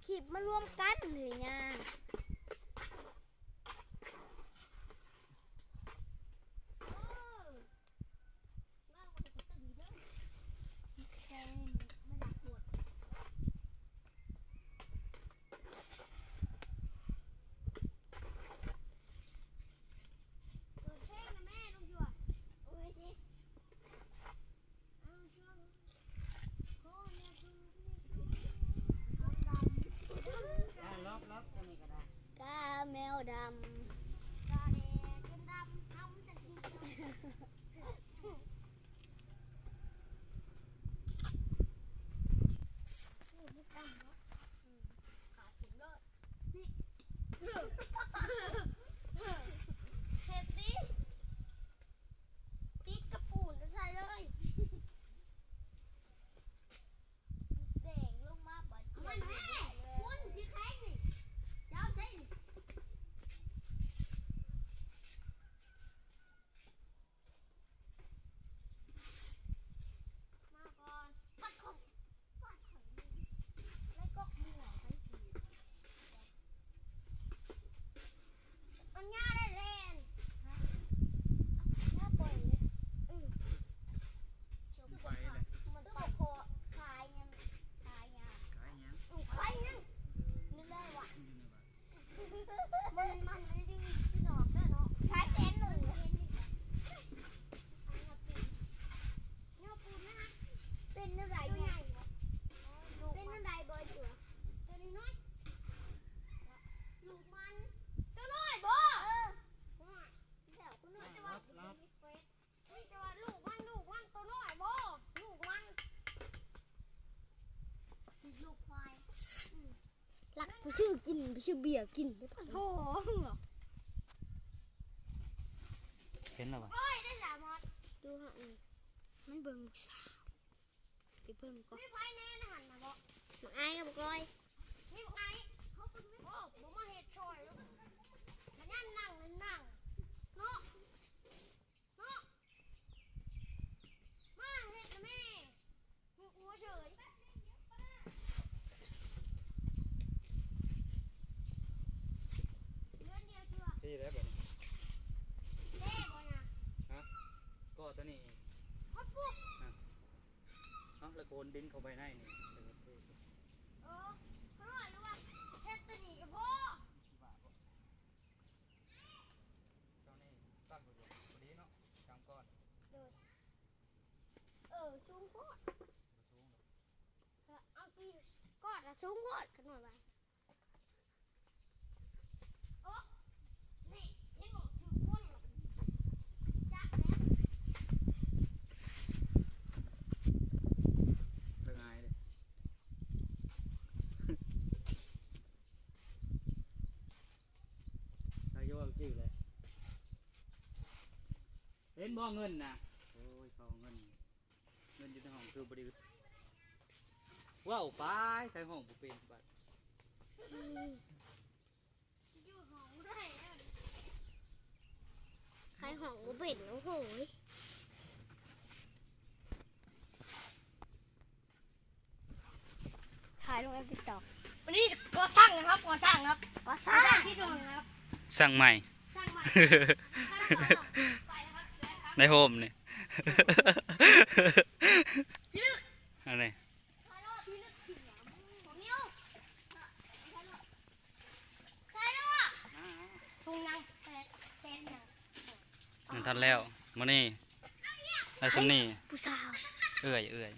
ຄລິບມາລວມກັນເລີຍຍາ. ກາແມວດຳ ກາແດດຈົນດຳ ເຮົາມັນຈະຊິ ເຮັດຕິ ຕິດກະປູນໃສ່ເລີຍ ແດງລົງມາບັດ ເອົາມັນແມ່ ຄຸນຊິແຂງນີ້ ເຈົ້າໃສ່ນີ້ ມາກ່ອນ ປັດເຂົ້າ ປັດເຂົ້າ ໃນກອກໝວກ ອັນຍາໄດ້ແລ່ນ ຍາປ່ອຍເດ້ ອື ໄປແຫຼະ ມັນໄປ ຂາຍຫຍັງ ຂາຍຫຍັງ ຂາຍຫຍັງ ຂາຍຫຍັງ ນີ້ໄດ້ຫວາ ມັນ ມັນໄດ້ດີພີ່ນ້ອງເດີເນາະ ຂາຍແສນໜຶ່ງ ອັນນີ້ເປັນ ຍອດປູນນະ ເປັນແນວໃດ ໂຕໃຫຍ່ບໍ່ ເປັນແນວໃດບໍ່ ຕົວ ໂຕນ້ອຍໆ ລູກມັນ ໂຕນ້ອຍບໍ່ ເອີ ໂຕນ້ອຍ ແລ້ວໂຕນ້ອຍ ແຕ່ວ່າ ລັບ ລັບ ມີເຟສ ເຮີ້ຍ ແຕ່ວ່າລູກມັນ ລູກມັນ ໂຕນ້ອຍບໍ່ ລູກມັນ ລູກຄວາຍ ອື ລັກໄປຊື້ກິນ ໄປຊື້ເບຍກິນ ໂອ້ໂຫ ເຫັນແລ້ວຫວາ ໂອ້ຍ ໄດ້ຫຼາຍໝົດ ດູຫັ້ນ ມັນເບິ່ງຜູ້ສາວ ໄປເບິ່ງກ່ອນ ມີໃຜແນ່ໃນຫັ້ນນະບໍ່ ບັກອ້າຍກັບບັກລອຍ ມີບັກອ້າຍ ໂອ້ ບໍ່ມາເຮັດຊ່ອຍ ມັນຍັງນັ່ງ ນັ່ງເນາະ. ເນາະ ມາເຮັດນະແມ່ ຢູ່ເສີຍ ເດືອນດຽວເທື່ອ ທີ່ແລ້ວບັດນີ້ ເດ້ບໍ່ນະ ຮະ ກໍຕົວນີ້ ຮະ ປຸກ ຮະ ເອົາ ແລ້ວໂກນດິນເຂົ້າໄປໃນນີ້ ເອີ ຂ້ານ້ອຍວ່າເຮັດຕົວນີ້ກໍພໍ ເຈົ້ານີ້ຕັ້ງຢູ່ບໍ່ ພໍດີເນາະ ກາງກ້ອນ ໂດຍ ເອີ ສູງໂພດ ບໍ່ສູງດອກ ເອົາຊິກອດລະສູງໂພດ ຂະນ້ອຍວ່າ ໂອ້ ນີ້ ເຫັນບໍ່ ຖືກຄົນລະ ຈັກແລ້ວ ເລີກອາຍເດ້. ໃຜກໍເວົ້າຈື່ແຫຼະ ເຫັນບໍ່ເງິນນະ ໂອ້ຍ ເຂົາເອົາເງິນ ເງິນຢູ່ໃນຫ້ອງຄືບໍ່ໄດ້ ເວົ້າໄປ ໃຜຫ້ອງບໍ່ເປັນບັດ ຢູ່ຫ້ອງບໍ່ໄດ້ແລ້ວ ໃຜຫ້ອງບໍ່ເປັນ ໂອ້ໂຫຍ. ถ่ายลงในติ๊กต็อก วันนี้ก่อสร้างนะครับ ก่อสร้างครับ ก่อสร้าง ก่อสร้างที่เดิมครับ สร้างใหม่ สร้างใหม่ สร้างใหม่ครับ ไปแล้วครับ เจอกันครับ ในโฮมนี่ พี่ลึก อะไร ถ่ายรอบพี่ลึก พี่เหนียว ผมนิ้ว ใช่แล้วอะ ถุงยัง แปด แปดอย่าง นั่นทันแล้ว มื้อนี้ ได้ส่ำนี้ ผู้สาว เอื้อย เอื้อย